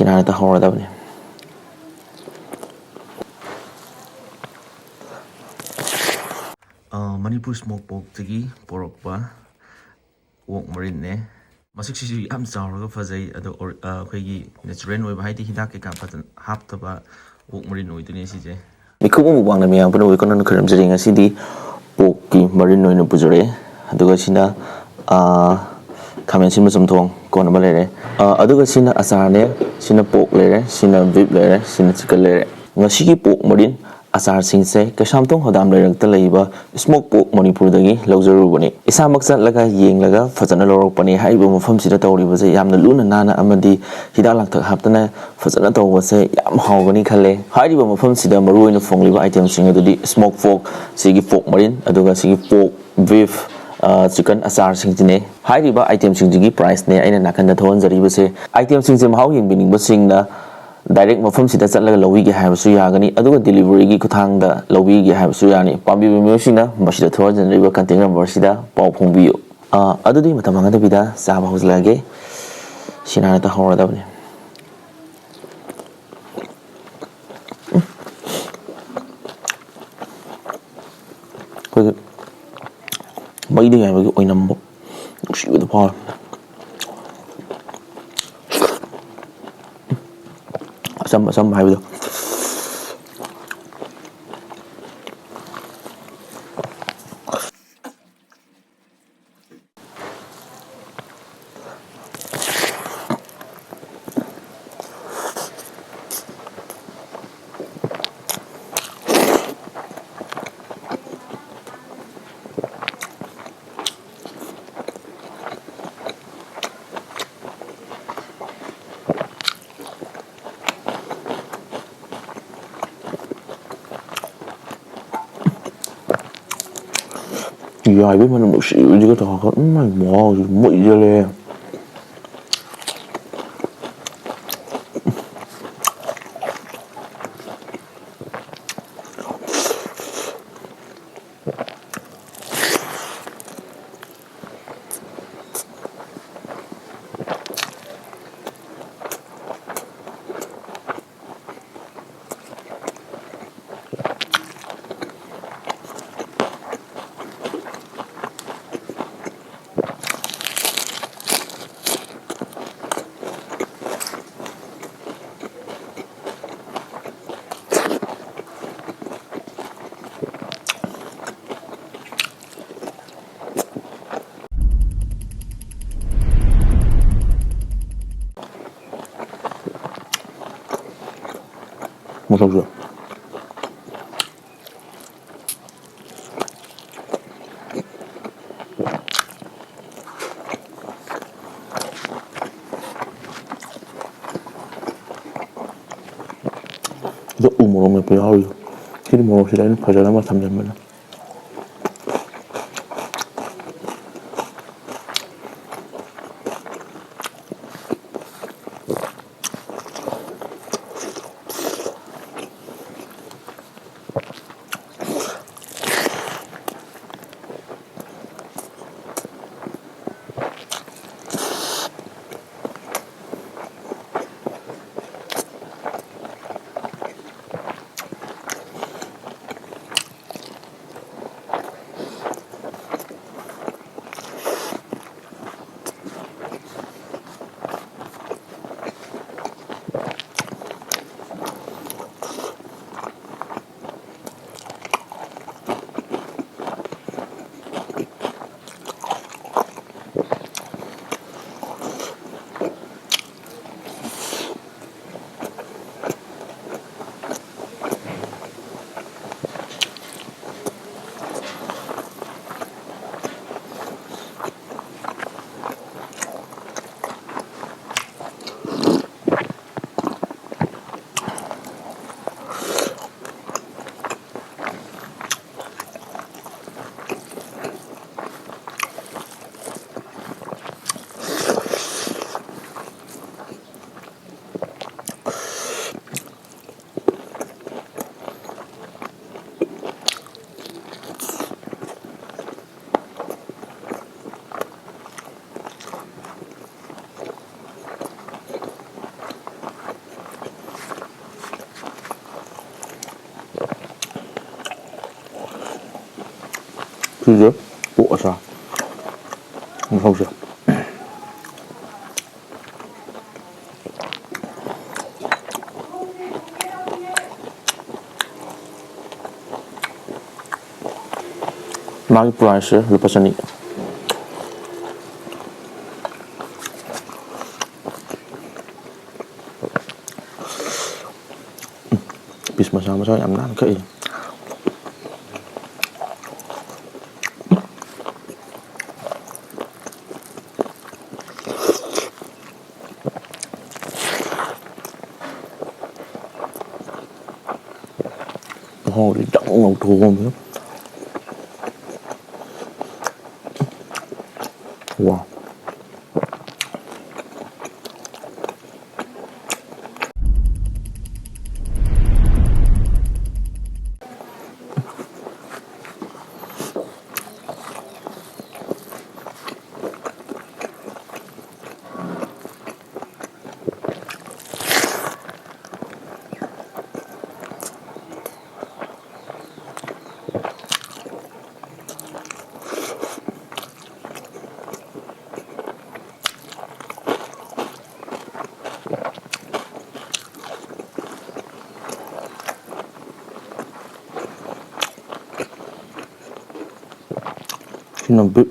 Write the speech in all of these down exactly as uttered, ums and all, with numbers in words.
ꯏꯅꯥꯅ ꯇꯧꯍꯧꯔꯗꯕꯅꯤ꯫ ꯑ, ꯃꯅꯤꯄꯨꯔ ꯁ꯭ꯃꯣꯛ ꯄꯣꯛꯇꯒꯤ ꯄꯣꯔꯛꯄ ꯑꯣꯛ ꯃꯔꯤꯟꯅꯦ꯫ ꯃꯁꯛꯁꯤꯁꯨ ꯌꯥꯝ ꯆꯥꯎꯔꯒ ꯐꯖꯩ꯫ ꯑꯗꯣ ꯑꯣꯔ-, ꯑ, ꯑꯩꯈꯣꯏꯒꯤ ꯅꯦꯆꯔꯦꯜ ꯑꯣꯏꯕ, ꯍꯥꯏꯗꯤ ꯍꯤꯗꯥꯛ ꯀꯩꯀꯥ ꯐꯖꯅ ꯍꯥꯞꯇꯕ ꯑꯣꯛ ꯃꯔꯤꯟ ꯑꯣꯏꯗꯣꯏꯅꯦ ꯁꯤꯁꯦ꯫ ꯃꯤꯀꯨꯞ ꯑꯃ ꯃꯃꯥꯡꯗ ꯃꯌꯥꯝ ꯄꯨꯝꯅꯃꯛ ꯀꯣꯟꯅ ꯈꯣꯏꯔꯝꯖꯔꯤ꯫ ꯉꯁꯤꯗꯤ ꯄꯣꯛꯀꯤ ꯃꯔꯤꯟ ꯑꯣꯏꯅ ꯄꯨꯖꯔꯛꯑꯦ꯫ ꯑꯗꯨꯒ ꯁꯤꯅ, ꯑ, ꯈꯥꯃꯦꯟ ꯑꯁꯤꯟꯕ ꯆꯝꯊꯣꯡ ꯀꯣꯟ ꯑꯃ ꯂꯩꯔꯦ꯫ ꯑ, ꯑꯗꯨꯒ ꯁꯤꯅ ꯑꯆꯥꯔꯅꯦ, ꯁꯤꯅ ꯄꯣꯛ ꯂꯩꯔꯦ, ꯁꯤꯅ ꯕꯤꯞ ꯂꯩꯔꯦ, ꯁꯤꯅ ꯆꯤꯛꯀꯟ ꯂꯩꯔꯦ꯫ ꯉꯁꯤꯒꯤ ꯄꯣꯛ ꯃꯔꯤꯟ ꯑꯆꯥꯔꯁꯤꯡꯁꯦ ꯀꯩꯁꯥꯝꯊꯣꯡ ꯍꯣꯗꯥꯝ ꯂꯩꯔꯛꯇ ꯂꯩꯕ ꯁ꯭ꯃꯣꯛ ꯄꯣꯛ ꯃꯅꯤꯄꯨꯔꯗꯒꯤ ꯂꯧꯖꯔꯨꯕꯅꯤ꯫ ꯏꯁꯥꯃꯛ ꯆꯠꯂꯒ ꯌꯦꯡꯂꯒ ꯐꯖꯅ ꯂꯧꯔꯛꯄꯅꯤ꯫ ꯍꯥꯏꯔꯤꯕ ꯃꯐꯝꯁꯤꯗ ꯇꯧꯔꯤꯕꯁꯦ ꯌꯥꯝꯅ ꯂꯨꯅ ꯅꯥꯟꯅ ꯑꯃꯗꯤ ꯍꯤꯗꯥꯛ ꯂꯥꯡꯊꯛ ꯍꯥꯞꯇꯅ ꯐꯖꯅ ꯇꯧꯕꯁꯦ ꯌꯥꯝ ꯍꯥꯎꯒꯅꯤ ꯈꯜꯂꯦ꯫ ꯍꯥꯏꯔꯤꯕ ꯃꯐꯝꯁꯤꯗ ꯃꯔꯨꯑꯣꯏꯅ ꯐꯪꯂꯤꯕ ꯏꯇꯦꯝꯁꯤꯡ ꯑꯗꯨꯗꯤ ꯁ꯭ꯃꯣꯛ ꯄꯣꯛ, ꯁꯤꯒꯤ ꯄꯣꯛ ꯃꯔꯤꯟ, ꯑꯗꯨꯒ ꯁꯤꯒꯤ ꯄꯣꯛ, ꯕꯤꯐ, ꯑ, ꯆꯤꯛꯀꯟ ꯑꯆꯥꯔꯁꯤꯡꯁꯤꯅꯦ꯫ ꯍꯥꯏꯔꯤꯕ ꯏꯇꯦꯝꯁꯤꯡꯁꯤꯒꯤ ꯄ꯭ꯔꯥꯏꯁꯅꯦ ꯑꯩꯅ ꯅꯥꯀꯟꯗ ꯊꯣꯛꯍꯟꯖꯔꯤꯕꯁꯦ꯫ ꯏꯇꯦꯝꯁꯤꯡꯁꯦ ꯃꯍꯥꯎ ꯌꯦꯡꯕꯤꯅꯤꯡꯕꯁꯤꯡꯅ ꯗꯥꯏꯔꯦꯛ ꯃꯐꯝꯁꯤꯗ ꯆꯠꯂꯒ ꯂꯧꯕꯤꯒꯦ ꯍꯥꯏꯕꯁꯨ ꯌꯥꯒꯅꯤ, ꯑꯗꯨꯒ ꯗꯦꯂꯤꯚꯔꯤꯒꯤ ꯈꯨꯠꯊꯥꯡꯗ ꯂꯧꯕꯤꯒꯦ ꯍꯥꯏꯕꯁꯨ ꯌꯥꯅꯤ꯫ ꯄꯥꯝꯕꯤꯕ ꯃꯤꯑꯣꯏꯁꯤꯡꯅ ꯃꯁꯤꯗ ꯊꯣꯛꯍꯟꯖꯔꯤꯕ ꯀꯟꯇꯦꯛ ꯅꯝꯕꯔꯁꯤꯗ ꯄꯥꯎ ꯐꯥꯎꯕꯤꯌꯨ꯫ ꯑ, ꯑꯗꯨꯗꯤ ꯃꯇꯝ ꯃꯥꯡꯍꯟꯗꯕꯤꯗ ꯆꯥꯕ ꯍꯧꯖꯤꯜꯂꯛꯑꯒꯦ꯫ ꯁꯤꯅ ꯍꯥꯟꯅ ꯇꯧꯍꯧꯔꯗꯕꯅꯤ꯫ ꯑꯩꯈꯣꯏꯒꯤ ꯃꯩꯗ ꯌꯥꯏꯕꯒꯤ ꯑꯣꯏꯅꯝꯕ ꯅꯨꯡꯁꯤꯕꯗꯣ ꯐꯥꯎꯔꯦ꯫ ꯑꯆꯝ ꯑꯆꯝꯕ ꯍꯥꯏꯕꯗꯣ꯫ ꯌꯥꯏꯕꯩ ꯃꯅꯝ ꯅꯨꯡꯁꯤꯕꯁꯤꯒ ꯇꯧꯔꯒ, ꯎꯝ, ꯃꯥꯏ ꯃꯍꯥꯎꯁꯤ ꯃꯩ ꯆꯠꯂꯦ꯫ ꯃꯁꯛꯁꯦ꯫ ꯑꯗꯣ ꯎ ꯃꯣꯔꯣꯛ ꯃꯦꯠꯄ ꯌꯥꯎꯔꯤ꯫ ꯁꯤꯗꯤ ꯃꯣꯔꯣꯛꯁꯤꯗ ꯑꯩꯅ ꯐꯖꯅ ꯑꯃ ꯊꯝꯖꯟꯕꯅꯦ꯫ ꯁꯤꯁꯦ ꯑꯣꯛ ꯑꯆꯥ ꯃꯍꯥꯎꯁꯦ꯫ ꯃꯥꯒꯤ ꯄ꯭ꯔꯥꯏꯁꯁꯦ ꯂꯨꯄꯥ ꯆꯅꯤ꯫ ꯃꯁꯥ ꯌꯥꯝ ꯅꯥꯟꯅ ꯀꯛꯏ꯫ ꯃꯍꯥꯎꯗꯤ ꯗꯪ ꯂꯧꯊꯣꯛꯑꯒ꯫ ꯋꯥ꯫ ꯁꯤꯅ ꯕꯤꯞ꯫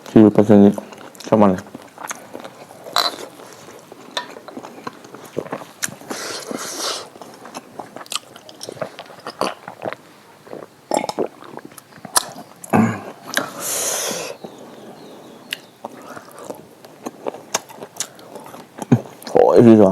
ꯁꯤ ꯂꯨꯄꯥ ꯆꯅꯤ ꯆꯞ ꯃꯥꯟꯅꯩ꯫ ꯍꯣꯏ, ꯁꯤꯁꯨ꯫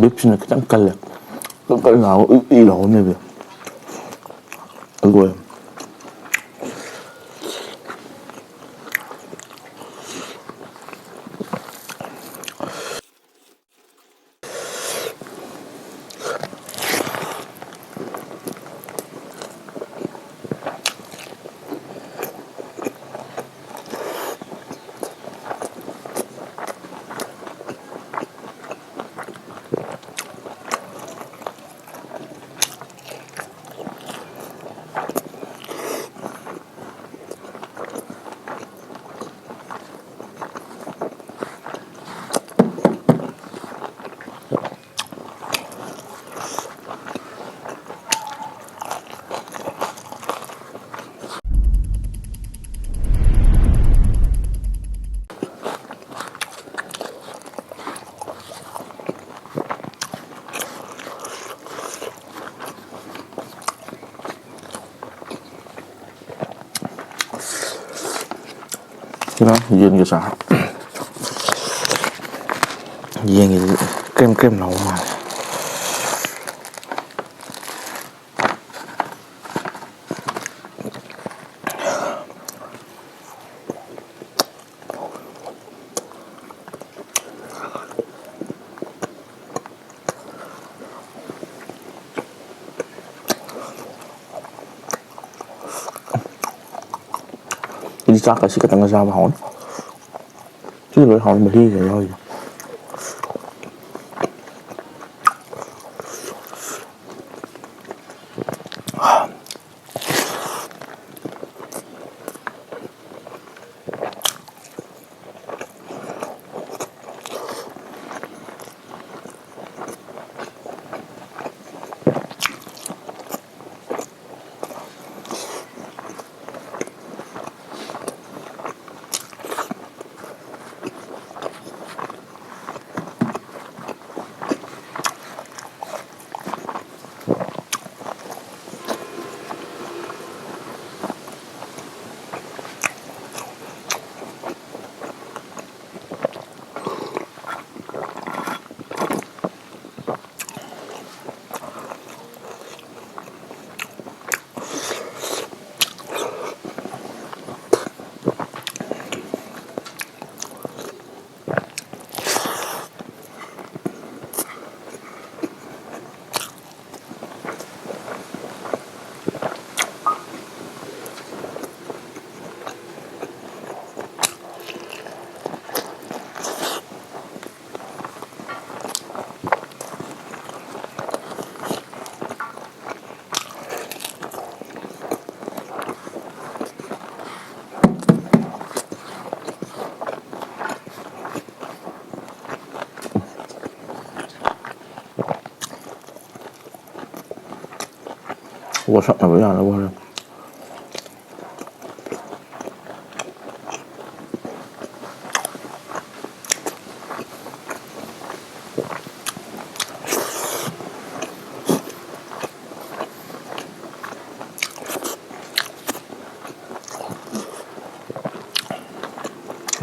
ꯕꯤꯞꯁꯤꯅ ꯈꯤꯇꯪ ꯀꯜꯂꯦ꯫ ꯀꯟ ꯀꯟ ꯂꯥꯎ, ꯎꯏ ꯎꯏ ꯂꯥꯎꯅꯦꯕ꯫ ꯑꯗꯨꯒ ꯁꯤꯅ ꯌꯦꯟꯒꯤ ꯆꯥꯔ꯫ ꯌꯦꯟꯒꯤꯗꯤ ꯀ꯭ꯔꯦꯝ ꯀ꯭ꯔꯦꯝ ꯂꯥꯎꯕ ꯃꯥꯜꯂꯦ꯫ ꯑꯩꯗꯤ ꯆꯥꯛꯀ ꯁꯤ ꯈꯛꯇꯪꯒ ꯆꯥꯕ ꯍꯥꯎꯅꯤ꯫ ꯁꯤꯗꯤ ꯂꯣꯏ ꯍꯥꯎꯅꯤ, ꯃꯍꯤꯒ ꯌꯥꯎꯔꯤꯗꯣ꯫ ꯄꯣꯠꯁꯛꯅꯕ ꯌꯥꯅꯕ ꯍꯣꯔꯦꯟ꯫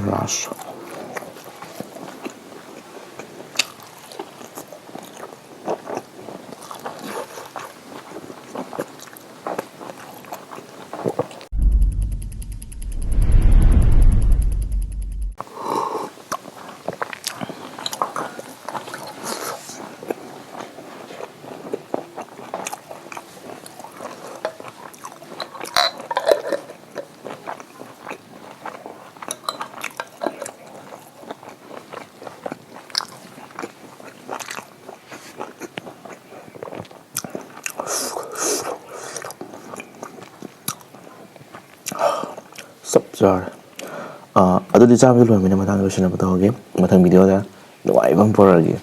ꯔꯥꯁ꯫ ꯆꯞ ꯆꯥꯔꯦ꯫ ꯑꯥ, ꯑꯗꯨꯗꯤ ꯆꯥꯕꯗꯤ ꯂꯣꯏꯔꯕꯅꯤꯅ ꯃꯊꯪ ꯂꯣꯏꯁꯤꯟꯅꯕ ꯇꯧꯔꯒꯦ꯫ ꯃꯊꯪ ꯚꯤꯗꯤꯑꯣꯗ ꯅꯨꯡꯉꯥꯏꯕ ꯑꯃ ꯄꯨꯔꯛꯑꯒꯦ꯫